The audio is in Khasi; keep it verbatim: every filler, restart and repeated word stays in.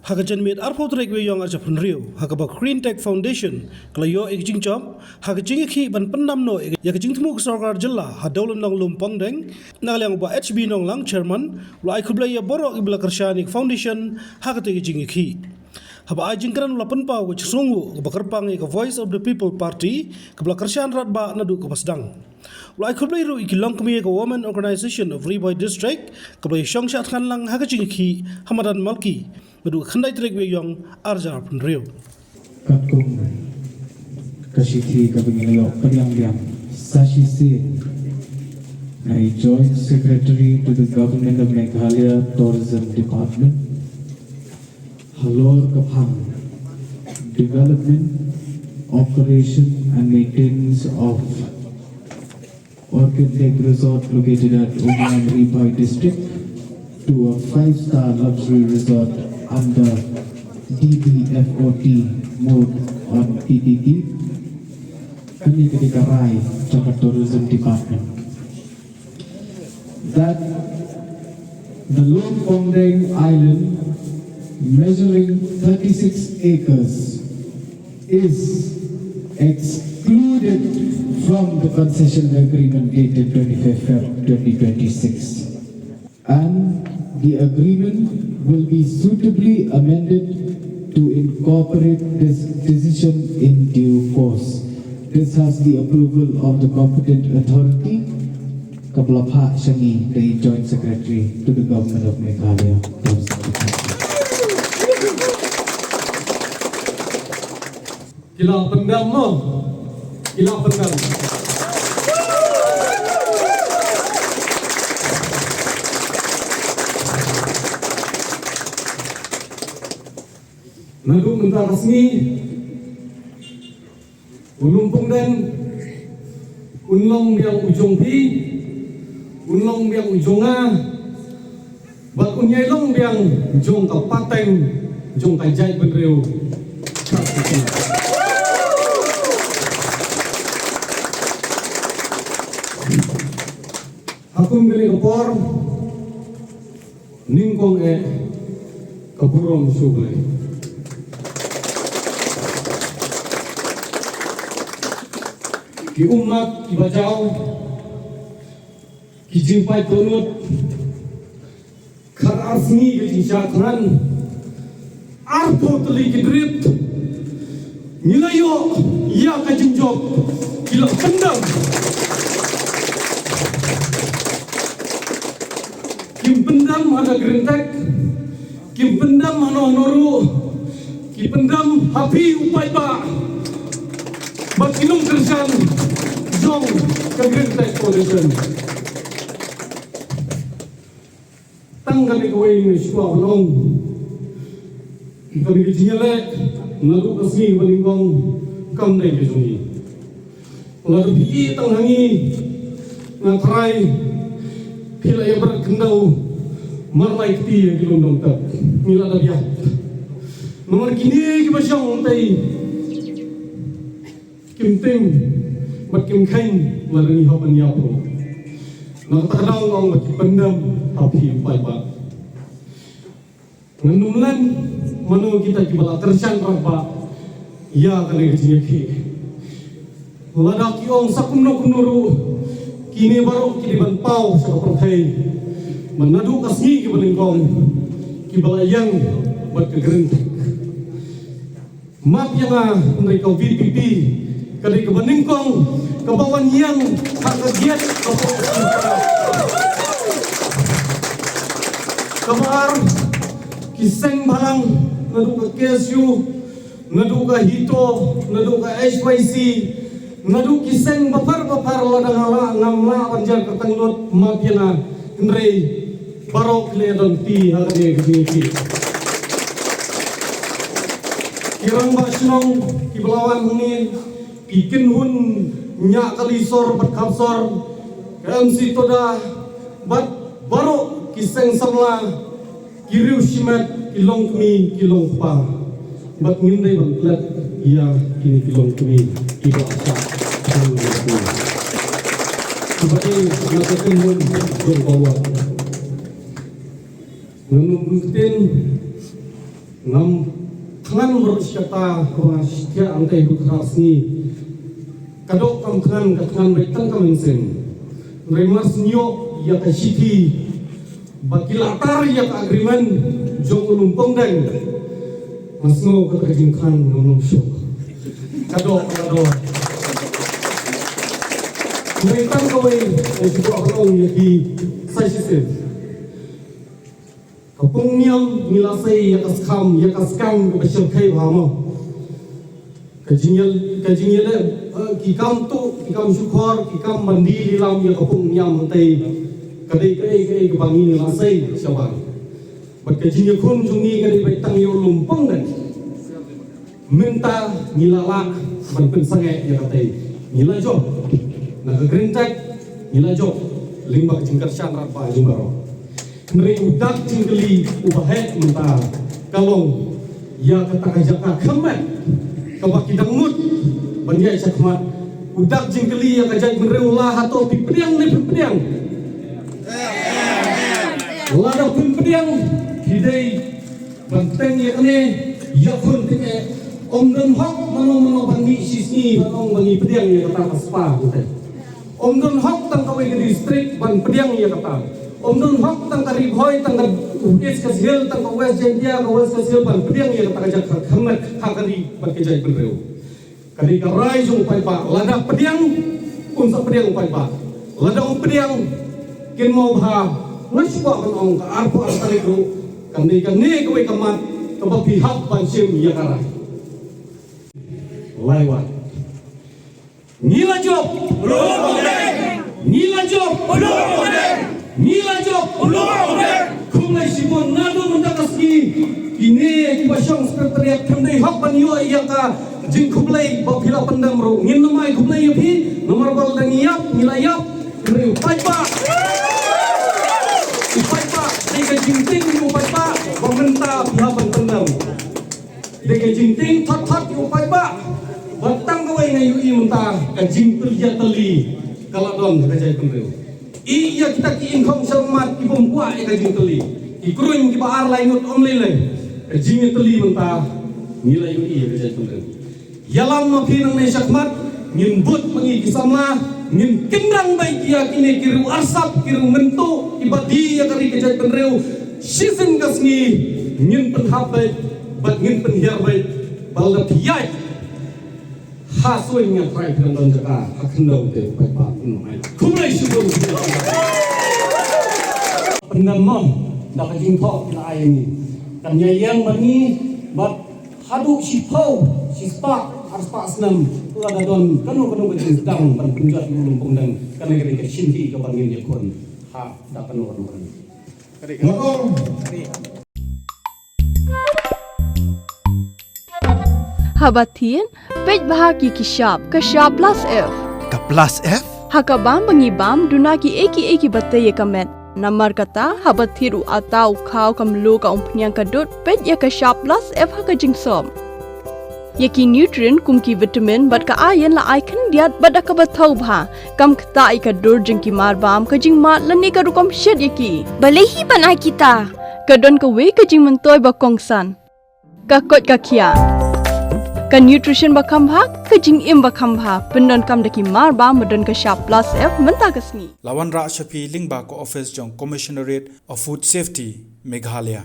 Ha ka janmiet arphew tarik Wei Yong arhajar arphew hynriew, ha kaba Green Tech Foundation ka la ïoh ïa ka jingjop ha ka jingïakhih ban pyndam noh ïa ka jingthmu ka sorkar jylla ha Dewlynnong Lumpongdeng, na ka liang u Bah H B Nonglang, Chairman, u la ai khublei ïa baroh kiba la kyrshan ïa ka foundation ha katei ka jingïakhih. Haba ai jingkren u la pynpaw ka jingsngewnguh kaba kyrpang ïa ka Voice of the People Party kaba la kyrshan radbah naduh kaba sdang. U la ai khublei ruh ïa ki longkmie ka Women Organisation of Ri Bhoi District kaba la ïashong shah thngan lang ha ka jingïakhih ha madan Malki naduh ka khyndai tarik Wei Yong arhajar arphew hynriew. Katkum ka shithi kaba ngi la ïoh pdiang biang sa shisien na i Joint Secretary to the Government of Meghalaya Tourism Department, halor ka phang Development, Operation and Maintenance of Orchid Lake Resort located at Umiam, Ri Bhoi District, to a five-star luxury resort under D B F O T mode on P P P. Kane ka dei ka rai jong ka Tourism Department. That the Lumpongdeng Island, measuring thirty-six acres, is excluded from the concession agreement dated twenty-fifth Feb twenty twenty-six, and the agreement will be suitably amended to incorporate this decision in due course. This has the approval of the competent authority. Ka ba la phah sha ngi da i Joint Secretary to the Government of Meghalaya. Ki la pyndam mo. Ki la pyndam. Naduh mynta ka sngi, u Lumpongdeng un long biang u jong phi, un long biang u jong nga, bad un ïai long biang jong ka pateng jong ka jaitbynriew. Ha kum kane ka por, nyngkong eh ka burom sha U Blei. Ki ummat, ki bajaw, ki jingpait dohnud, khatar sngi ka jingshah thngan, arphew tylli ki drit, ngi la ïoh ïa ka jingjop, ki la pyndam. Kim pyndam ha ka Green Tech, kim pyndam hano hano ruh, ki pyndam ha phi u paidbah, bad ki nongkyrshan jong ka Green Tech Foundation. Tang kane kawei nga sngewbha ban ong, kane ka jingïaleh naduh ka sngi ba nyngkong kam dei ka jong ngi. Lada phi ïohi tang ha ngi, nga tharai phi la ïa bret khyndew mar lai kti ïa ki longdong tep. Ngi la dep ïap. Namar kine kiba shong tei kim tim bad kim kheiñ lada ngi hap ban ïap ruh. Na kata ka daw nga ong ba ki pyndam ha phi u paidbah. Ngan ym len mano kita kiba la kyrshan rangbah ïa kane ka jingïakhih. Lada ki ong sa kumno kumno ruh, kine baroh ki dei ban paw sha ka pyrthei. Ba naduh ka sngi kaba nyngkong kiba la ïeng bad ka Green Tech. Map ïa nga, hynrei ka V P P ka dei kaba nyngkong kaba wan ïeng ha ka gate ka pyrthei. Kaba ar, ki seng bhalang, naduh ka K S U, naduh ka HITO, naduh ka H Y C, naduh ki seng bapher bapher, lada nga lah ngam lah ban jer kyrteng lut, map ïa nga, hynrei baroh ki la ïadon kti ha kane ka jingïakhih. Ki rangbah shnong kiba la wan hangne, ki kynhun Ñiah Kalisor bad Khapsor, ka M C Toda, bad baroh ki seng samla, ki riew shimet, ki longkmie, ki longkpa. Bad ngim dei ban klet ïa kine ki longkmie kiba shah. Kiba dei na ka kynhun jong ka wad. Ngan ym ktien, Ngam khngan ruh shi katta, ba nga shim ïa ka hangtei ruh khraw sngi. Ka doh kam khngan, ka khngan beit tang ka mynsiem. Hynrei mar shu ïoh ïa ka shithi ba ki la tar ïa ka agreement jong u Lumpong Deng, nga sngew kata ka jingkhan ngam long shuh. Ka doh, ka doh. Hynrei tang kawei, eh, shu kwah ban ong ïa ki sa shisien. Ka pung niam ngi la sei ïa ka skam, ïa ka skam kaba shyrkhei bha mo. Ka jingïa, ka jingïaleh, eh, ki kam tuh, ki kam shukor, ki kam ban die lilam ïa ka pung niam hangtei. Ka dei kaei kaei kaba ngi la sei shabar. Bad ka jingïakhun jong ngi ka dei beit tang ïa u Lumpong Deng. Mynta ngi la lah ban pynsangeh ïa katei. Ngi la jop na ka Green Tech, ngi la jop lyngba ka jingkyrshan rangbah jong baroh. Hynrei u dak jingkylli uba heh mynta ka long ïa kata ka jaka khmat kaba ki dang mut ban ïaid shakhmat. U dak jingkylli ïa ka jaitbynriew, la hato phi pdiang ne phim pdiang? Lada phim pdiang, phi dei ban teng ïa kane, ïakhun teng eh. Ym don hok mano mano ban mih shisngi ban ong ba ngi pdiang ïa kata ka spah hangtei. Ym don hok tang kawei ka district ban pdiang ïa kata. Ym don hok tang ka Ri Bhoi, tang ka East Khasi Hills, tang ka West Jaintia, ka West Khasi Hills ban pdiang ïa kata ka jaka khmat ha ka ri bad ka jaitbynriew. Ka dei ka rai jong u paidbah, lada pdiang, un sa pdiang u paidbah. Lada um pdiang, kynmaw bha, nga shu kwah ban ong ka arphew ar tarik ruh, kan dei kane kawei ka mat kaba phi hap ban shim ïa ka rai. Lai wat. Ngi la jop. Ngi la jop. Ngi la jop. Khublei shibun naduh mynta ka sngi. Kine kiba shong secretariat, kam dei hok ban ïoh ïa ka jingkhublei ba phi la pyndem ruh. Ngin ym ai khublei ïa phi namar ba lada ngi ïap, ngi la ïap. Hynrei u paidbah, u paidbah, dei ka jingtieng u paidbah ba mynta phi hap ban pyndem. Dei ka jingtieng thot thot ïa u paidbah. Bad tang kawei nga ïohi mynta ka jingpyrshah tylli ka la don ha ka jaitbynriew. Ïa kita ki ingkhong sharmat ki bym kwah ïa ka jingtylli. Ki kruiñ kiba ar lai ngut ym lei lei. Ka jingïatylli mynta ngi la ïohi ha ka jaitbynriew. Ïalam ma phi nangne shakhmat, ngin bud ma ngi ki samla, ngin kyndang beit ïa kine ki riew arsap, ki riew mynta kiba die ïa ka ri ka jaitbynriew. Shisien ka sngi ngin pynhap beit bad ngin pynhiar beit, ba lada phi ïaid ha suiñ nga trai phi dang don jaka, ha khyndew te u paidbah un ym ai. Khublei shibun. Pyndem mo da ka jingthoh phi la ai ïa ngi. Kan ïa ïeng bad ngi bad haduh shiphew, shispah, arspah snem, lada don kano kano ka jingsdang ban pynjot ïa u Lumpong Deng, kane ka dei ka shinti kaba ngin ïakhun ha da kano kano ka. Haba thied, peit bha ki ki shap, ka shap plus F. Ka plus F? Ha ka bam ba ngi bam, duna kiei kiei kiba tei ïa ka met. Namar kata, haba thied u atta, u khaw, ka mluh, ka umphniang, ka dud, peit ïa ka shap plus F ha ka jingsop. Ïa ki nutrient kum ki vitamin bad ka iron la ai khyndiat bad da kaba thaw bha. Kam ktah ïa ka dur jong ki marbam, ka jingmad lane ka rukom shet ïa ki. Balei hi ban ai kita? Ka don kawei ka jingmyntoi ba kongsan. Ka koit ka khiah. Ka nutrition ba kham bha, ka jingim ba kham bha. Pyndonkam da ki marbam ba don ka shap plus F mynta ka sngi. La wanrah sha phi lyngba ka office jong Commissionerate of Food Safety, Meghalaya.